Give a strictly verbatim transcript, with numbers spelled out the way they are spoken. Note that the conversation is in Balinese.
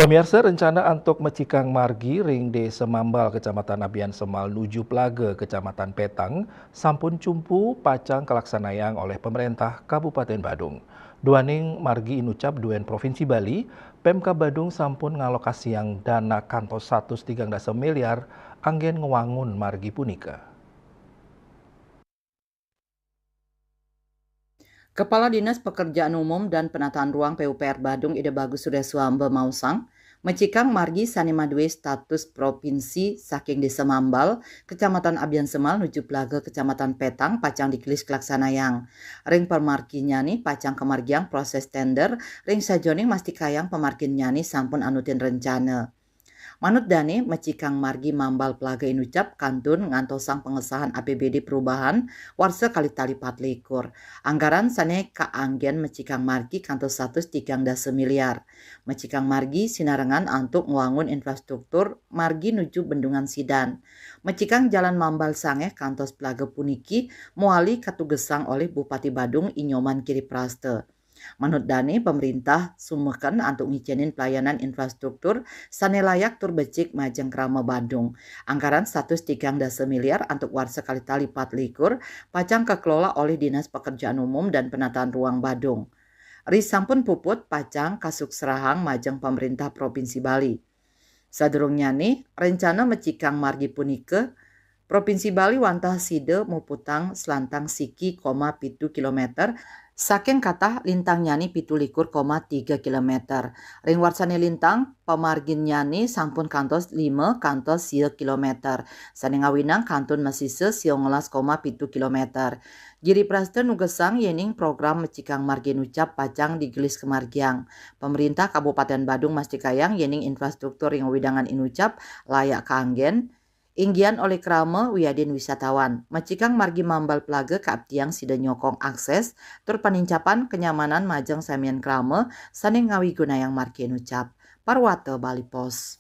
Pemirsa, rencana antuk mecikang margi ring Desa Mambal, Kecamatan Abiansemal nuju Plaga, Kecamatan Petang, sampun cumpu pacang kalaksanayang olih pemerintah Kabupaten Badung. Duaning margi inucap duen Provinsi Bali, Pemkab Badung sampun ngalokasiang dana kantos satus tigang dasa miliar anggen ngwangun margi punika. Kepala Dinas Pekerjaan Umum dan Penataan Ruang P U P R Badung, Ida Bagus Surya Swamba, maosang, mecikang margi sane madue status provinsi saking Desa Mambal, Kecamatan Abiansemal nuju Plaga, Kecamatan Petang, pacang digelis kalaksanayang. Ring pamarginnyane pacang kamargiang proses tender, ring sajoning mastikayang pamarginnyane sampun anutin rencana. Manut dane, mecikang margi Mambal Plaga inucap kantun ngantosang pengesahan A P B D perubahan warsa kalih tali patlikur. Anggaran sane kaanggen mecikang margi kantos satus tigang dasa miliar. Mecikang margi sinarengan antuk ngwangun infrastruktur margi nuju Bendungan Sidan. Mecikang jalan Mambal sangeh kantos Plaga puniki mawali katugesang olih Bupati Badung, I Nyoman Giriprasta. Manut dane, pemerintah sumeken antuk ngicenin pelayanan infrastruktur sane layak tur becik majeng krama Badung. Anggaran satus tigang dasa miliar antuk warsa kalih tali patlikur pacang kakelola olih Dinas Pekerjaan Umum dan Penataan Ruang Badung. Ri sampun puput pacang kasuksrahang majeng pemerintah Provinsi Bali. Sadurungnyane, rencana mecikang margi punika, Provinsi Bali wantah sida muputang selantang siki koma pitu kilometer, saking katah lintangnyane pitu likur koma tiga kilometer. Ring warsane lintang, pamarginnyane sampun kantos lima kantos sia kilometer, sane ngawinang kantun masisa sia welas koma pitu kilometer. Giriprasta nugesang yening program mecikang margi inucap pacang digelis kamargiang. Pemerintah Kabupaten Badung mastikayang yening infrastruktur ring wewidangan inucap layak kaanggen, inggian olih krama wiadin wisatawan. Mecikang margi Mambal Plaga kaaptiang sida nyokong akses tur panincapan kenyamanan majeng samian krama sane ngawigunayang margi inucap. Parwata Bali Post.